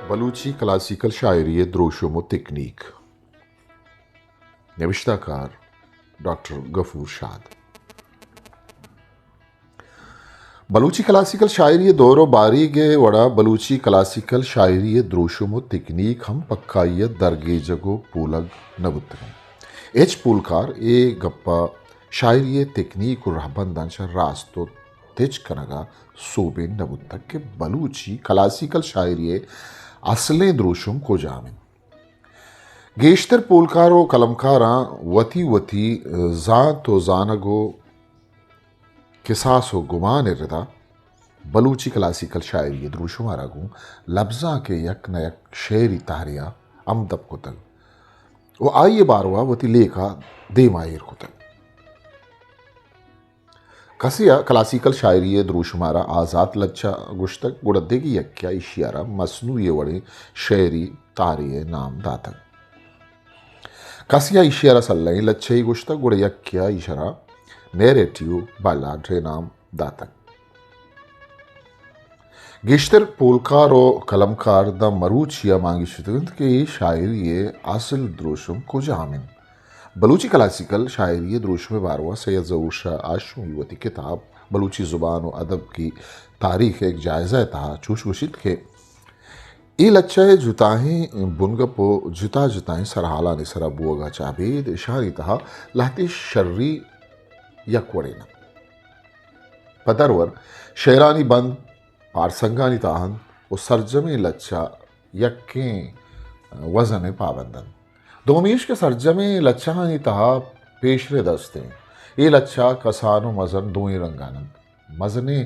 بلوچی کلاسیکل شاعری ءِ دروشم و تکنیک۔ نبشتہ کار ڈاکٹر غفور شاد۔ بلوچی کلاسیکل شاعری ءِ دور و باریگ ءِ وڑا بلوچی کلاسیکل شاعری ءِ دروشم و تکنیک ہم پکائی ءَ درگیجگ و پولگ نہ بوتگ انت۔ ہچ پولکار اے گپ ءَ شاعری ءِ تکنیک و رہبنداں چہ راست و تچک کنگ ءَ سوبین نہ بوتگ کہ بلوچی کلاسیکل شاعری ءِ اصلیں دروشم کجام انت۔ گیشتر پولکار و قلمکاراں وتی وتی زانت و زانگ و کساس و گمان ءِ ردا بلوچی کلاسیکل شاعری ءِ دروشم ءَ را گوں لبزانک ءِ یک نہ یک شعری تہرے ءَ ہمدپ کتگ و آئی ءِ باروا وتی لیکہ دیما ایر کتگ۔ کسے ءَ کلاسیکل شاعری ءِ دروشم ءَ را آزات لچہ گوشتگ، گڑا دگہ یکے ءَ ایشی ءَ را مصنوعی ءِ وڑیں شعری تہرے ءِ نام داتگ۔ کسے ءَ ایشی ءَ را سلہیں لچہے گوشتگ، گڑا یکے ءَ ایش ءَ را نیریٹیو بالاد ءِ نام داتگ۔ گیشتر پولکار و قلمکار داں مروچی ءَ مانگیشتگ انت کہ اے شاعری ءِ اصل دروشم کجام انت؟ بلوچی کلاسیکل شاعری ءِ دروشم ءِ باروا سید ظہور شاہ ہاشمی وتی کتاب بلوچی زبان و ادب کی تاریخ ءِ یک جائزہ ءِ تہا چوش گوشیت کہ اے لچہ ءِ جتاہیں بنگپ و جتا جتاہیں سرحالانی سرا بوگ ءَ چہ ابید اشانی تہا لہتے شری یک وڑین انت۔ پہ درور شعرانی بند پارسنگانی تہا انت و سرجمیں لچہ یکیں وزن ءِ پابند انت۔ دومی ایش کہ سرجمیں لچہانی تہا پیشرد است انت۔ اے لچہ کسان و مزن دوئیں رنگان انت۔ مزنیں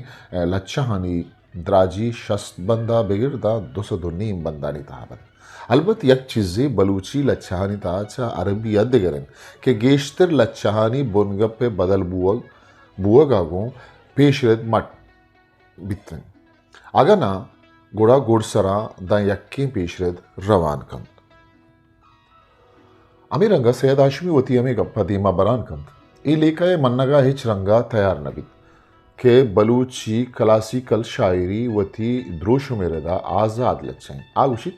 لچہانی دراجی شست بند ءَ بگر داں دو سد و نیم بندانی تہا بنت۔ البت یک چیزے بلوچی لچہانی تہا چہ عربی ءَ دگر انت کہ گیشتر لچہانی بنگپ ءِ بدل بوگ، بوگ ءَ گوں پیشرد مٹ بیت انت۔ اگاں ناں، گڑا گڈسراں داں یکیں پیشرد روان کنت۔ ہمے رنگ ءَ سید ہاشمی وتی ہمے گپ ءَ دیما بران کنت۔ اے لیکہ ءِ منگ ءَ ہچ رنگ ءَ تیار نہ بیت کہ بلوچی کلاسیکل شاعری وتی دروشم ءِ ردا آزاد لچہ انت۔ آ گوشیت،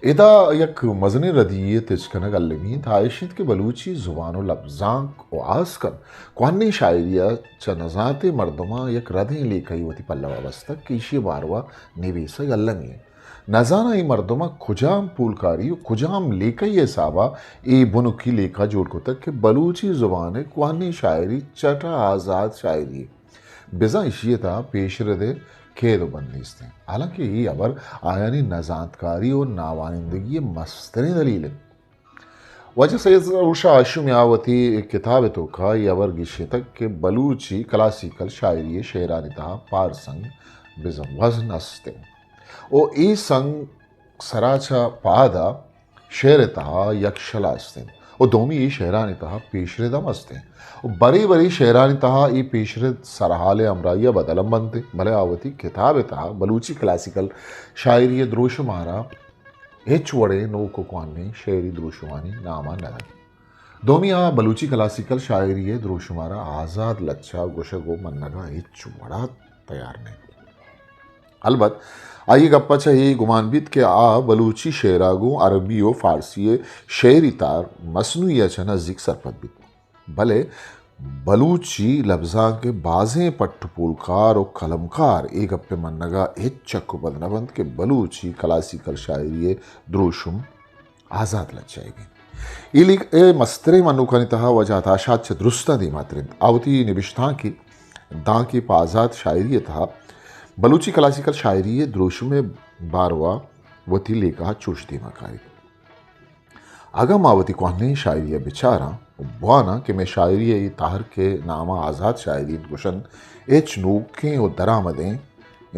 ادا یک مزنیں ردی یے تچک کنگ المی انت، آ ایش انت کہ بلوچی زبان و لبزانک و آسکن کوہنیں شاعری ءَ چہ نزانتیں مردماں یک ردیں لیکہے وتی پلو ءَ بستگ کہ ایشی ءِ باروا نبیسگ المی انت۔ نزاناں اے مردماں کجام پولکاری و کجام لیکہی ءِ حساب ءَ اے بنکی لیکہ جوڑ کتگ کہ بلوچی زبان ءِ کوہنیں شاعری چٹ ءُ آزات شاعری یے۔ بزاں ایشی ءِ تہا پیشرد ءِ کید ءُ بند نیست انت۔ حالانکہ اے ہبر آیانی نزانتکاری ءُ ناوانندگی ءِ مستریں دلیل انت۔ واجہ سید ظہور شاہ ہاشمی ءَ وتی کتاب ءِ توکا اے ہبر گیشینتگ کہ بلوچی کلاسیکل شاعری ءِ شعرانی تہا پارسنگ بزاں وزن است انت ءُ اے سنگ سرا چہ پاد ءَ شعر ءِ تہا یک شلا است انت ءُ دومی اے شعرانی تہا پیشرد ہم است انت ءُ برے برے شعرانی تہا اے پیشرد سرحال ءِ ہمراہی ءَ بدل ہم بنت انت، بلے آ وتی کتاب ءِ تہا بلوچی کلاسیکل شاعری ءِ دروشم ءَ را ہچ وڑیں نوک ءُ کوہنیں شعری دروشمانی نام ءَ نہ دنت۔ دومی آ بلوچی کلاسیکل شاعری ءِ دروشم ءَ را آزات لچہ گوشگ ءُ منگ ءَ ہچ وڑا تیار نہ انت۔ البت آئی ءِ گپ ءَ چہ اے گمان بیت کہ آ بلوچی شعر ءَ گوں عربی ءُ فارسی ءِ شعری تہر مصنوعی ءَ چہ نزیک سرپد بیت۔ بلے بلوچی لبزانک ءِ بازیں پٹ ءُ پولکار ءُ قلمکار اے گپ ءِ منگ ءَ ہچ چک ءُ پد نہ بنت کہ بلوچی کلاسیکل شاعری ءِ دروشم آزات لچہ ئیگ انت۔ اے لیکہ ءِ مستریں منوکانی تہا واجہ عطا شاد چہ درستاں دیما ترینت۔ آ وتی نبشتانک ءِ دانکے پہ آزات شاعری ءِ تہا بلوچی کلاسیکل شاعری ءِ دروشم ءِ باروا وتی لیکہ ءَ چوش دیما کاریت۔ اگاں ما وتی کوہنیں شاعری ءَ بچاراں ءُ بواناں کہ مئے شاعری ءِ اے تہر کہ نام ءَ آزات شاعری انت گوشنت، ہچ نوکیں ءُ درآمدیں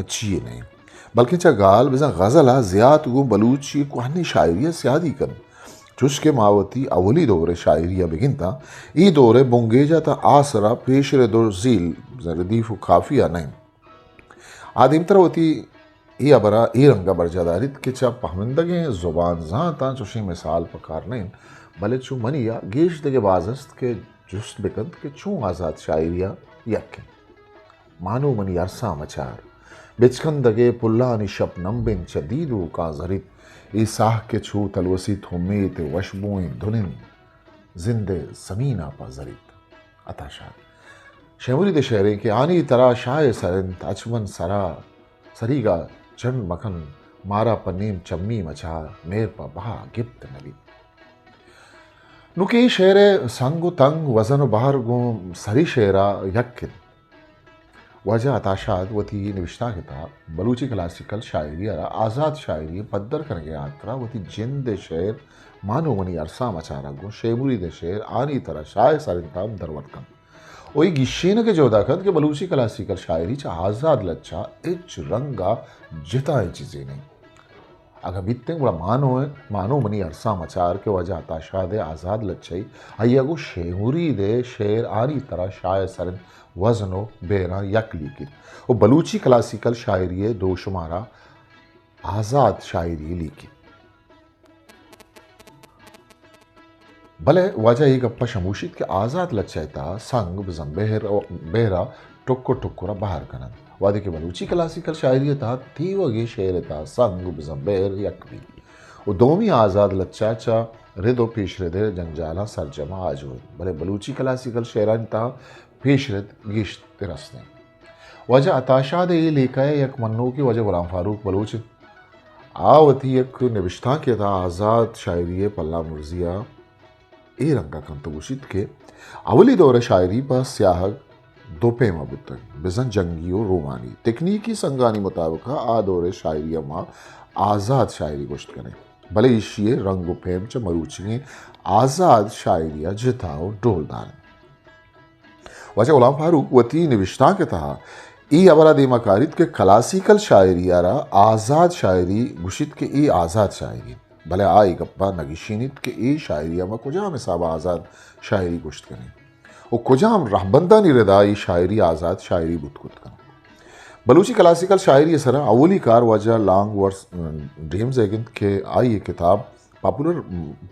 چیے نہ انت، بلکیں چہ گال بزاں غزل ءَ زیات گوں بلوچی کوہنیں شاعری ءَ سیادی کنت۔ چوش کہ ما وتی اولی دور ءِ شاعری ءَ بگنداں، اے دور ءِ بنگیج ءَ تاں آسر ءَ پیشرد ءُ زیل بزاں ردیف ءُ قافیہ نہ انت۔ آ دیمتر وتی اے ہبر ءَ اے رنگ ءَ برجاہ داریت کہ چہ پہمندگیں زبان زانتاں چوشیں مثال پکار نہ انت، بلے چو منی ءَ گیش دگہ باز است کہ جست بکنت کہ چون آزات شاعری ءَ یک انت۔ مانو منی ارساں مچار، بچکندگ ءِ پلانی شپ نمبن چہ دیدوکاں زریت۔ اے ساہ کہ چو تلوسیت، امیت ءِ وشبوئیں دنن زند ءِ زمین ءَ پہ زریت۔ عطا شاد۔ شے مرید ءِ شعریں کہ آنی ترا شاہ ءِ سر انت، اچ من سرا سریگا چنڈ مکن، مارا پہ نیم چمی مچار، مہر پہ بہا گپت نہ بیت۔ نوں کہ اے شعر ءِ سنگ و تنگ، وزن و بہر گوں سری شعر ءَ یک انت۔ واجہ عطا شاد وتی نبشتانک ءِ تہا بلوچی کلاسیکل شاعری ءَ را آزات شاعری ءِ پدر کنگ ءِ ہاترا وتی جند ءِ شعر مانو منی ارساں مچارگ گوں شے مرید ءِ شعر آنی ترا شاہ ءِ سر انت ءَ ہم درور کنت و اے گیشینگ ءِ جہد ءَ کنت کہ بلوچی کلاسیکل شاعری چہ آزاد لچہ ءَ ہچ رنگ ءَ جتائیں چیزے نہ انت۔ اگاں بیتیں گڑا مانو ءِ، مانو منی ارساں مچار کہ واجہ عطا شاد ءِ آزاد لچہ ءَ آئی ءَ گوں شے مرید ءِ شعر آنی ترا شاہ ءِ سر انت وزن و بہراں یک لیکیت و بلوچی کلاسیکل شاعری ءِ دروشم ءَ را آزات شاعری لیکیت۔ بلے واجہ اے گپ ءَ شموشیت کہ آزات لچہ ءِ تہا سنگ بزاں بہر، بہر ءَ ٹکر ٹکر ءَ بہر کننت، وہدے کہ بلوچی کلاسیکل شاعری ءِ تہا تیوگیں شعر ءِ تہا سنگ بزاں بہر یک بیت و دومی آزاد لچہ چہ رد و پیشرد ءِ جنجالاں سرجم ءَ آجو انت، بلے بلوچی کلاسیکل شعرانی تہا پیشرد گیشتر است انت۔ واجہ عطا شاد ءِ اے لیکہ ءِ یک منوکے واجہ غلام فاروق بلوچ انت۔ آ وتی یک نبشتانکے ءِ تہا آزات شاعری ءِ پلہ مرزی ءَ اے رنگ ءَ کنت و گوشیت کہ اولی دور ءِ شاعری پہ سیاہگ دو پیم ءَ بوتگ، بزاں جنگی و رومانی۔ تکنیکی سنگانی مطابق ءَ آ دور ءِ شاعری ءَ ما آزات شاعری گوشت کنیں، بلے ایشی ءِ رنگ و پیم چہ مروچیگیں آزات شاعری ءَ جتا و ڈولدار انت۔ واجہ غلام فاروق وتی نبشتانک ءِ تہا اے ہبر ءَ دیما کاریت کہ کلاسیکل شاعری ءَ را آزات شاعری گوشیت کہ اے آزات شاعری انت، بلے آ اے گپ ءَ نہ گیشینیت کہ اے شاعری ءَ ما کجام حساب ءَ آزات شاعری گوشت کنیں و کجام رہبندانی ردا اے شاعری آزات شاعری بوت کت کنت۔ بلوچی کلاسیکل شاعری ءِ سرا اولی کار واجہ لانگ ورتھ ڈیمز ئیگ انت کہ آئی ءِ کتاب پاپولر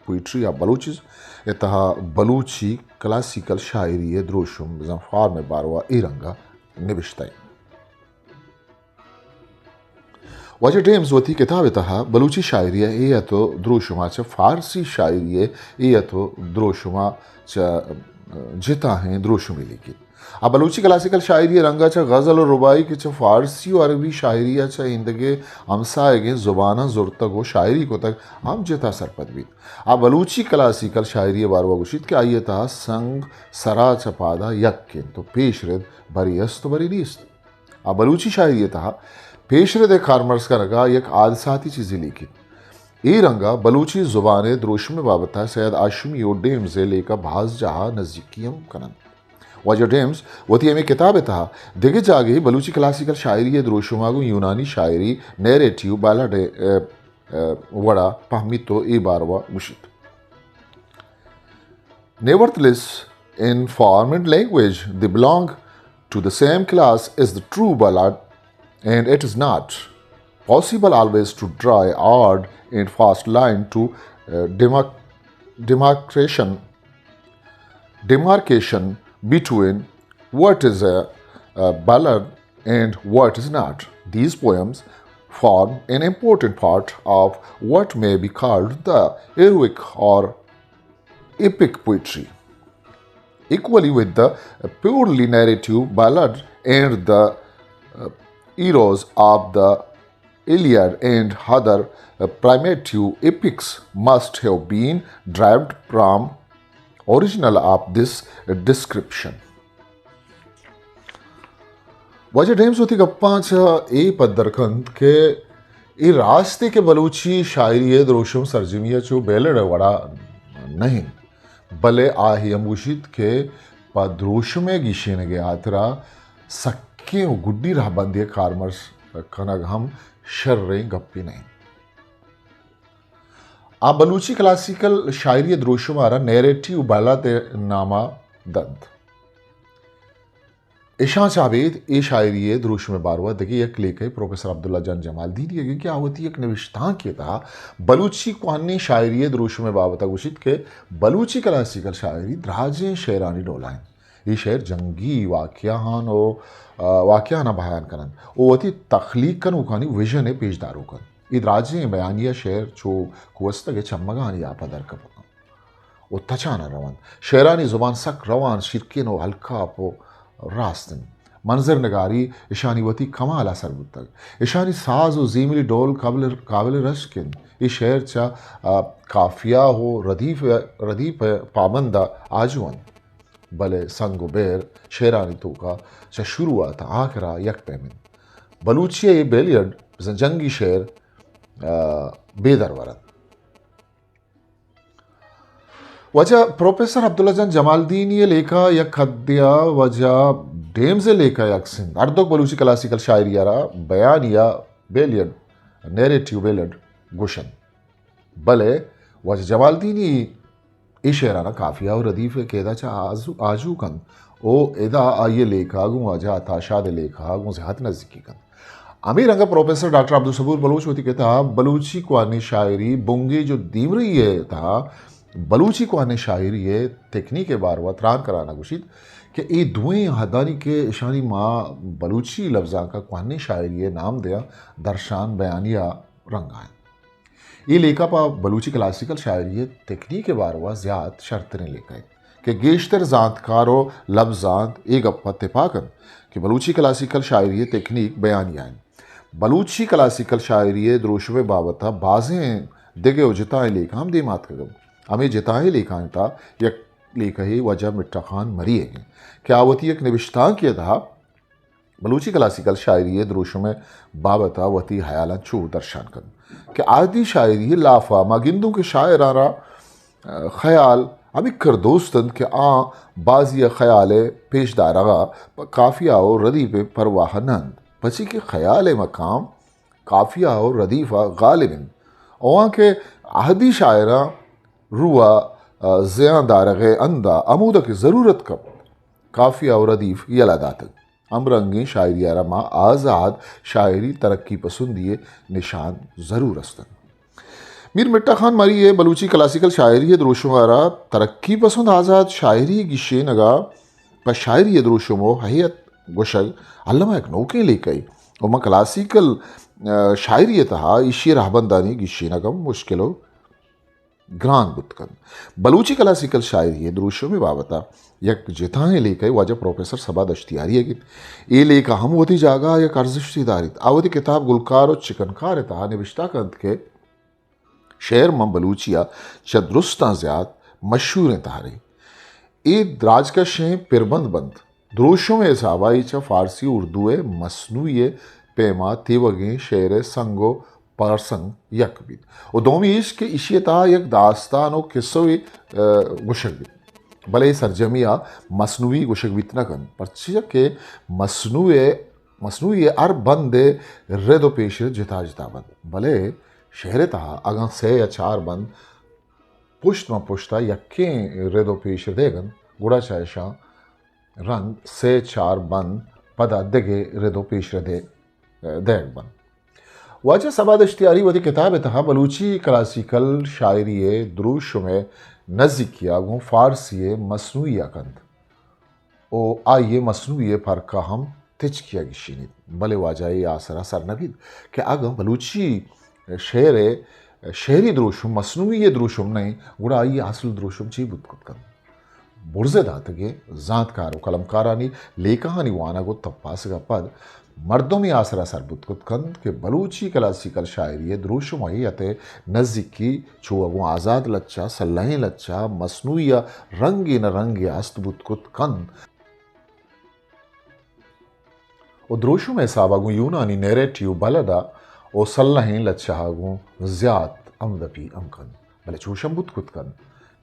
پوئٹری آف بلوچز ءِ تہا بلوچی کلاسیکل شاعری ءِ دروشم بزاں فارم ءِ باروا اے رنگ ءَ نبشتہ انت۔ واجہ ڈیمز وتی کتاب ءِ تہا بلوچی شاعری ءِ اے ات و دروشم ءَ چہ فارسی شاعری ءِ اے ات و دروشم ءَ چہ جتاہیں دروشمے لیکیت۔ آ بلوچی کلاسیکل شاعری ءِ رنگ ءَ چہ غزل و رباعی کہ چہ فارسی و عربی شاعری ءَ چہ ایندگہ ہمساہگیں زباناں زرتگ و شاعری کتگ، ہم جتا سرپد بیت۔ آ بلوچی کلاسیکل شاعری ءِ باروا گوشیت کہ آئی ءِ تہا سنگ سرا چہ پادا یک انت و پیش رد بری است و بری نیست۔ آ بلوچی شاعری ءِ تہا پیش رد ءِ کارمرز کنگ ءَ یک حادثاتی چیزے لیکیت۔ اے رنگ ءَ بلوچی زبان ءِ دروشم ءِ بابت ءَ سید ہاشمی و ڈیمز ءِ لیکہ باز جاہ ءَ نزیکی ہم کن انت۔ واجہ ڈیمز وتی ہمے کتاب ءِ تہا دگہ جاگہے بلوچی کلاسیکل شاعری ءِ دروشم ءَ گوں یونانی شاعری، نیریٹیو، بیلڈ ءِ، ءِ، ءِ وڑ ءَ پہمیت و اے باروا گوشیت۔ Nevertheless, in form and language, they belong to the same class as the true ballad, and it is not possible always to draw a hard and fast line to, uh, demarc-, demarcation, demarcation between what is a, a ballad and what is not. These poems form an important part of what may be called the heroic or epic poetry. Equally with the purely narrative ballad and the, uh, heroes of the Iliad and other, uh, primitive epics must have been derived from original of this description. واجہ ڈیمز وتی گپاں چہ اے پدر کنت کہ اے راستے کہ بلوچی شاعری ءِ دروشم سرجمی ءَ چو بیلڈ ءِ وڑا نہ انت، بلے آ اے ہم گوشیت کہ پہ دروشم ءِ گیشینگ ءِ ہاترا سکیں و گڈی رہبندے ءِ کارمرز کنگ ہم شریں گپے نہ انت۔ آ بلوچی کلاسیکل شاعری ءِ دروشم ءَ را نیریٹیو بیلڈ ءِ نام ءَ دنت۔ اشاں چہ ابید اے شاعری ءِ دروشم ءِ باروا دگہ یک لیکہ پروفیسر عبداللہ جان جمالدینی ئیگ انت کہ آ وتی یک نبشتانکے ءِ تہا بلوچی کوہنیں شاعری ءِ دروشم ءِ بابت ءَ گوشیت کہ بلوچی کلاسیکل شاعری دراجیں شعرانی ڈولا انت۔ اے شعر جنگی واقعہان و، آ، واقعہاناں بیان کننت و وتی تخلیق کنوکانی وژن ء پیش داروک انت۔ اے دراجیں بیانیہ شعر چو کوستگ ء چمگانی آپ ء در کپگ انت و تچان ء رونت۔ شعرانی زبان سک روان، شیرکین و ہلکاپ و راست انت۔ منظر نگاری اشانی وتی کمال ء سر بوتگ۔ اشانی ساز و زیملی ڈول قابل، قابل رشک انت۔ اے شعر چہ، آ، قافیہ و ردیف، ردیف ء پابند ء آجو انت۔ بلے سنگ و بیر شعرانی توکا چہ شروع ء تاں آخر ء یک پیم انت۔ بلوچی ء اے بیلیڈ بزاں جنگی شعر، آ، بے درور انت۔ واجہ پروفیسر عبداللہ جان جمالدینی ء لیکہ یک حدے ء واجہ ڈیمز ء لیکہ یک سند ہردوک بلوچی کلاسیکل شاعری ء را بیانیہ بیلیڈ، نیریٹیو بیلیڈ گوشنت۔ بلے واجہ جمالدینی اے شعراناں قافیہ و ردیف ء قیدا چہ آزو، آجو کنت و ادا آئی ء لیکہ گوں واجہ عطا شاد ء لیکہ گوں زیات نزیکی کنت۔ ہمے رنگ ء پروفیسر ڈاکٹر عبدالصبور بلوچ وتی کتاب بلوچی کوہنیں شاعری بنگیج و دیمرئی ء تہا بلوچی کوہنیں شاعری ء تکنیک ء باروا تران کنان ء گوشیت کہ اے دوئیں حدانی کہ اشانی ما بلوچی لبزانک ء کوہنیں شاعری ء نام دیاں، درشان بیانیہ رنگ ء انت۔ اے لیکہ پہ بلوچی کلاسیکل شاعری ء تکنیک ء باروا زیات شرتریں لیکہ انت کہ گیشتر زانتکار و لبزانت اے گپ ء تپاک انت کہ بلوچی کلاسیکل شاعری ء تکنیک بیانیہ انت۔ بلوچی کلاسیکل شاعری ء دروشم ء بابت ء بازیں دگہ و جتائیں لیکہ ہم دیم آتکگ انت۔ ہمے جتائیں لیکہانی تہا یک لیکہے واجہ مٹھا خان مری ء انت کہ آ وتی یک نبشتانکے ء تہا بلوچی کلاسیکل شاعری ء دروشم ء بابت ء وتی ہیالاں چو درشان کنت کہ آدی شاعری ء لاف ء ما گندوں کہ شاعراں را، ء، خیال ہمکر دوست انت کہ آ بازی ء خیال ء پیش دارگ ء پہ قافیہ و ردیف ء پرواہ نہ انت، پچی کہ خیال ء مقام قافیہ و ردیف ء غالب انت۔ آواں کہ عہدی شاعراں رو ء، ء، زیان دارگ ء ہند ء ہمود ء کہ ضرورت کپت، قافیہ و ردیف یلہ داتگ۔ ہمرنگیں شاعری ء را ما آزاد شاعری ترقی پسندی ء نشان ضرور است انت۔ میر مٹھا خان مری ء بلوچی کلاسیکل شاعری ء دروشم ء را ترقی پسند آزاد شاعری گیشینگ ء پہ شاعری ء دروشم و ہیئت گوشگ الما یک نوکیں لیکہ ء و ما کلاسیکل، ء، شاعری ء تہا ایشی ء رہبندانی گیشینگ ہم مشکل و گران بوت کنت۔ بلوچی کلاسیکل شاعری ء دروشم ء بابت ء یک جتائیں لیکہ واجہ پروفیسر صبا دشتیاری ء گیت۔ اے لیکہ ہم وتی جاگہ ء یک ارزشتے داریت۔ آ وتی کتاب گلکار و چکنکار ء تہا نبشتہ کنت کہ شعر ماں بلوچی ء چہ درستاں زیات مشہوریں تہرے۔ اے دراجکشیں پربند بنت۔ دروشم ء حساب ء اے چہ فارسی و اردو ء مثنوی ء پیما تیوگیں شعر ء سنگ و پرسنگ یک بیت۔ و دومی ایش کہ ایشی ء تہا یک داستان و قصوے، ء، گوشگ بیت۔ بلے اے سرجمی ء مثنوی گوشگ بیت نہ کنت، پرچیا کہ مثنوی ء، مثنوی ء ہر بند ء رد و پیش جتا جتا بنت۔ بلے شعر ء تہا اگاں سے یا چار بند پشت ماں پشت ء یکیں رد و پیش دیگ انت، گڑا چہ اشاں رند سے چار بند پدا دگہ رد و پیش ردے، ء، دئیگ بنت۔ واجہ صبا دشتیاری وتی کتاب ء تہا بلوچی کلاسیکل شاعری ء دروشم ء نزیکی ء گوں فارسی ء مثنوی ء کنت و آئی ء مثنوی ء پرک ء ہم تچکی ء گیشینیت، بلے واجہ اے آسر ء سر نہ بیت کہ اگاں بلوچی شعر ء شعری دروشم مثنوی ء دروشم نہ انت، گڑا آئی ء اصل دروشم چی بوت کت کنت؟ برز ء داتگیں زانتکار و قلمکارانی لیکہانی وانگ و تپاسگ ء پد مردم اے آسر ء سر بوت کت کنت کہ بلوچی کلاسیکل شاعری ء دروشم ء ہیئت ء نزیکی چو گوں آزاد لچہ، سلہیں لچہ، مثنوی ء رنگے نہ رنگے است بوت کت کنت۔ و دروشم ء حساب ء گوں یونانی نیریٹیو بلد ء و سلہیں لچہ ء گوں زیات ہمدپی ہم کنت، بلے چوش ہم بوت کت کنت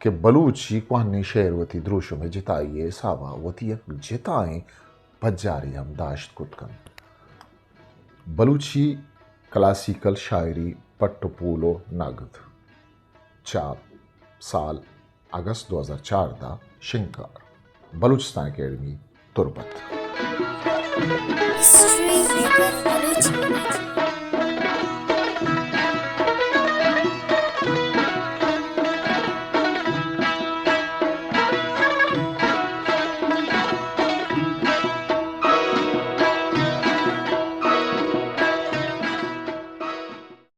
کہ بلوچی کوہنیں شعر وتی دروشم ء جتائی ء حساب ء وتی یک جتائیں پجارے ہم داشت کت کنت۔ بلوچی کلاسیکل شاعری، پٹ و پول و نگد، چاپ سال اگست دو ہزار چاردہ، شنکار، بلوچستان اکیڈمی، تربت۔ History maker Balochi.